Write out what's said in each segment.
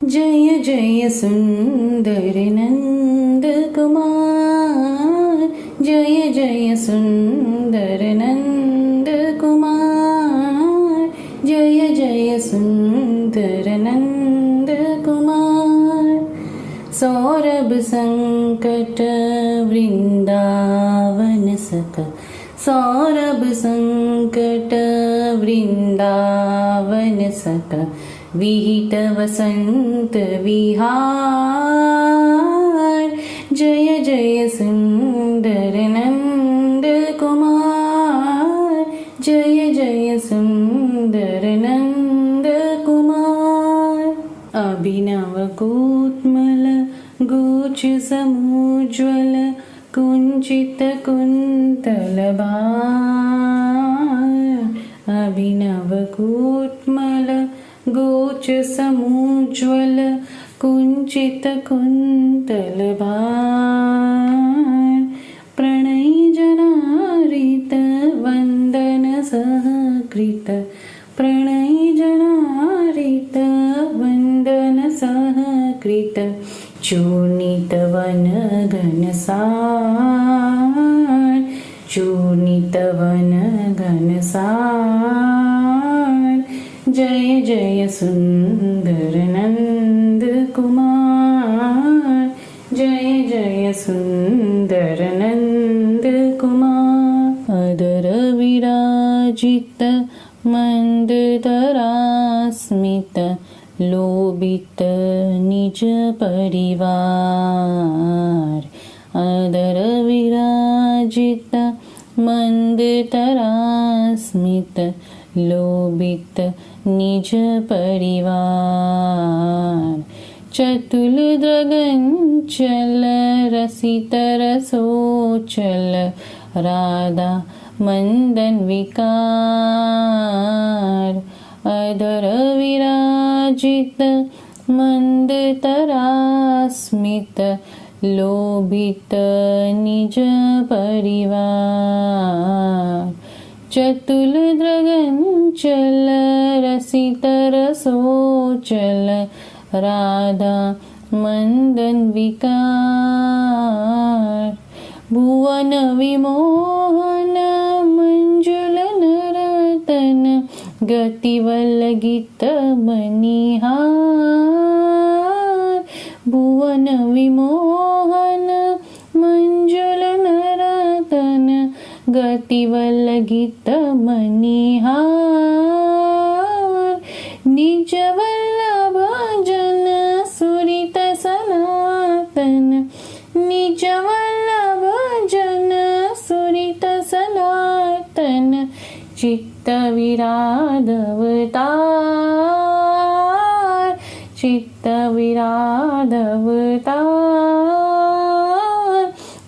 जय जय सुंदर नंद कुमार, जय जय सुंदर नंद कुमार, जय जय सुंदर नंद कुमार। सौरभ संकट वृंदावन सख, सौरभ संकट वृंदावन सख, विहित वसंत विहार। जय जय सुंदर नंद कुमार, जय जय सुंदर नंद कुमार। अभिनव कोत्मल गुच्छ समुज्ज्वल कुंचित कुंतल भार। अभिनव कोत्मल गुच्छ समुज्ज्वल कुंचित कुंतल भार। प्रणयी जनारित वंदन सहकृत, प्रणयी जनारित वंदन सहकृत, चूर्णित वन घनसार, चूर्णित वन घनसार। जय जय सुंदर नंद कुमार, जय जय सुंदर नंद कुमार। अधर विराजित मंदतरास्मित लोभित निज परिवार। अधर विराजित मंदतरास्मित लोभित निज परिवार। चतुल द्रगंचल रसित रसोचल राधा मंदन विकार। अधर विराजित मंदतरास्मित लोभित निज परिवार। चतुल द्रगंचल रसित रसोचल राधा मंदन विकार। भुवन विमोहन मंजुल नरतन गतिवलगित मनिहार। भुवन विमोहन मंजुल नरतन गतिवलगित मनिहार। निज वल्लभ जन सुरित सनातन, निज वल्लभ जन सुरित सनातन, चित्त विराधवतार, चित्त विराधवतार।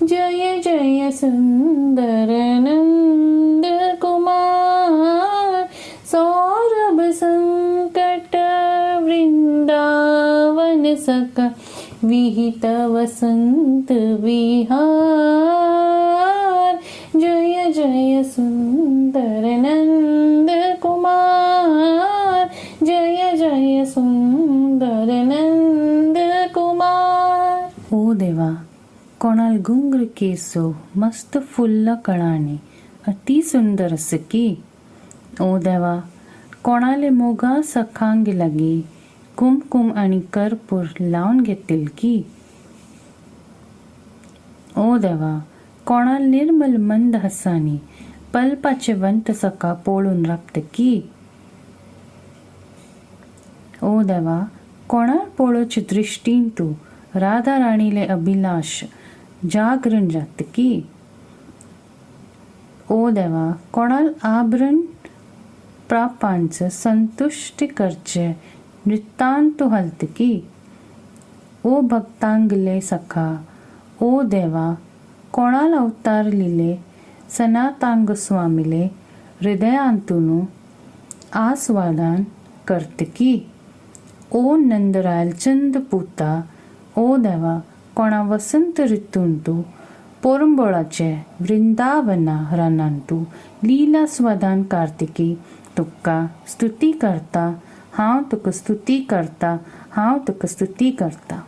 जय जय सुंदर नंद कुमार, सौरभ संकट वृंदावन सख, विहित वसंत विहार। जय जय सुंदर नंद कुमार, जय जय सुंदर नंद कुमार। ओ देवा, कोणाल गुंग्र केसो मस्त फुल्ल कळांनी अति सुंदर की? ओ देवा, कोणाले मोगा सखांग लागी कुमकुम आनी कर्पूर लावन घेतील की? ओ देवा, कोणाल निर्मल मंद हसानी पल्पाचे वंत सखा पळोवन राबता की? ओ देवा, कोणाल पळोवचे दृश्टीन तूं राधा राणीले अभिलाष जागरण जात की? ओ देवा, कोणाल आभरण प्रापांच संतुष्टी करचे नृत्यांतु हलत की? ओ भक्तांगले सखा, ओ देवा, कोणाल अवतार लिले सनातांग स्वामीले हृदयांतूनु आस्वादान करत की? ओ नंदरायचंद पुता, ओ देवा, कोणा वसंत ऋतूंतु पोरंबोळाचे वृंदावना रानांतु लीला स्वादान कार्तिकी, तुका स्तुती करता, हांव तुका स्तुती करता। हांव तुका स्तुती करता.